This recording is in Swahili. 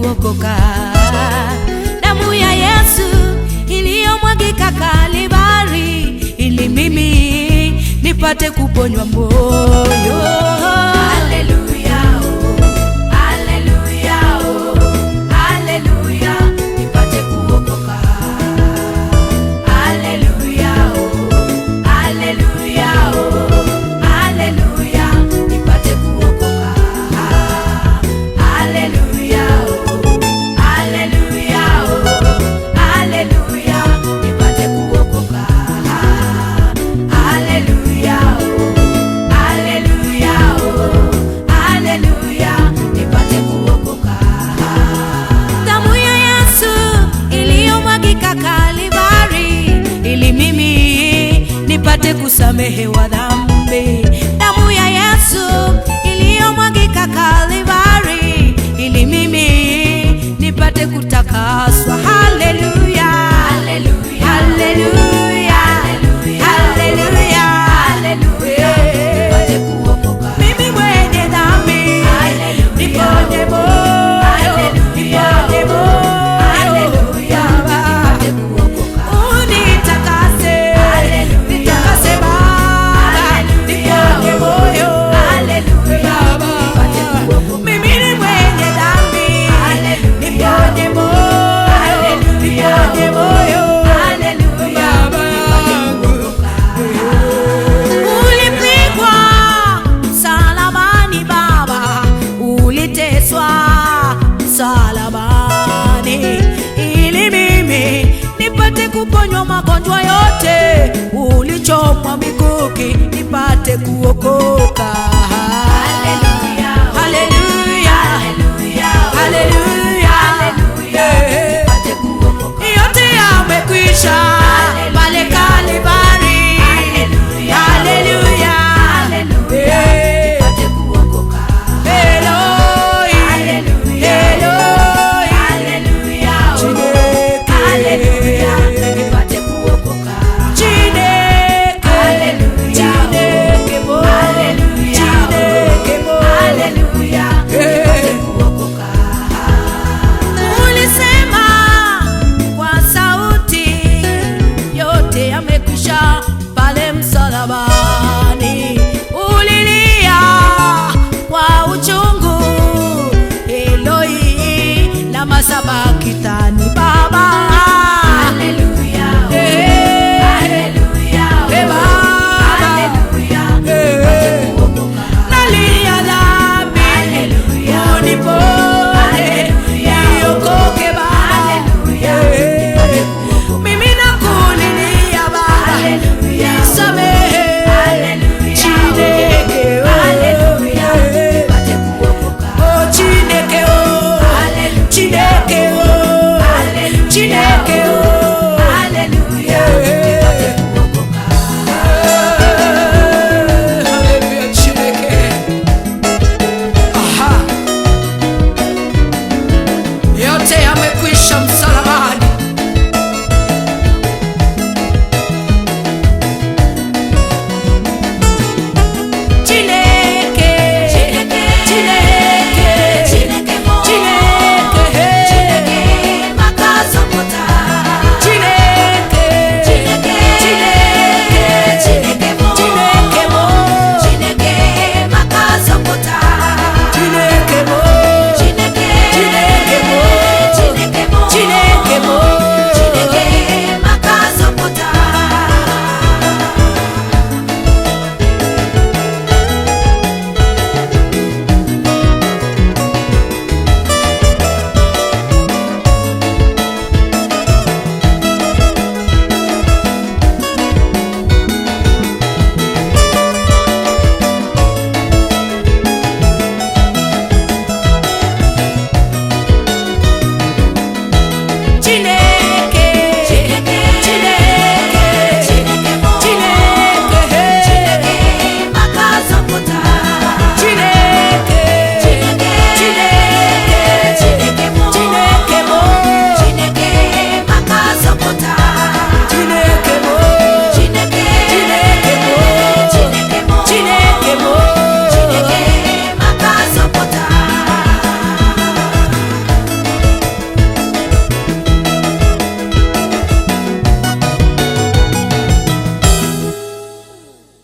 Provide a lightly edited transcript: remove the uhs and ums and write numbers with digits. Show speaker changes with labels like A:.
A: kuokoka. Damu ya Yesu iliyomwagika Kalvari, ili mimi nipate kuponywa moyo.
B: Haleluya, oh, haleluya, oh, haleluya, nipate kuokoka. Haleluya, oh, haleluya, oh, haleluya, nipate kuokoka. Haleluya, oh, haleluya, oh, haleluya, nipate kuokoka. Haleluya, oh, haleluya, oh, haleluya, nipate kuokoka.
A: Damu ya Yesu iliyomwagika Kalvari, ili mimi nipate kusamehewa dhambi. Damu ya Yesu iliyomwagika Kalvari, ili mimi nipate kutakaswa. Haleluya,
B: Haleluya,
A: haleluya, haleluya,
B: haleluya, nipate kuokoka.
A: Mimi mwenye dhambi,
B: Haleluya,
A: niponye moyo,
B: haleluya,
A: niponye moyo,
B: haleluya,
A: Baba.
B: nipate kuokoka.
A: Unitakase,
B: Haleluya,
A: nitakase Baba,
B: haleluya,
A: niponye moyo,
B: haleluya,
A: Baba.
B: nipate kuokoka.
A: Mimi ni mwenye dhambi,
B: Haleluya,
A: niponye moyo,
B: haleluya,
A: niponye moyo,
B: haleluya,
A: Baba.
B: nipate kuokoka.
A: Ulipigwa msalabani Baba, uliteswa msalabani, ili mimi nipate kuponywa magonjwa yote. Ulichomwa mikuki nipate kuokoka.
B: Haleluya,
A: Haleluya,
B: haleluya,
A: haleluya,
B: haleluya,
A: eh.
B: nipate kuokoka.
A: Yote yamekwisha.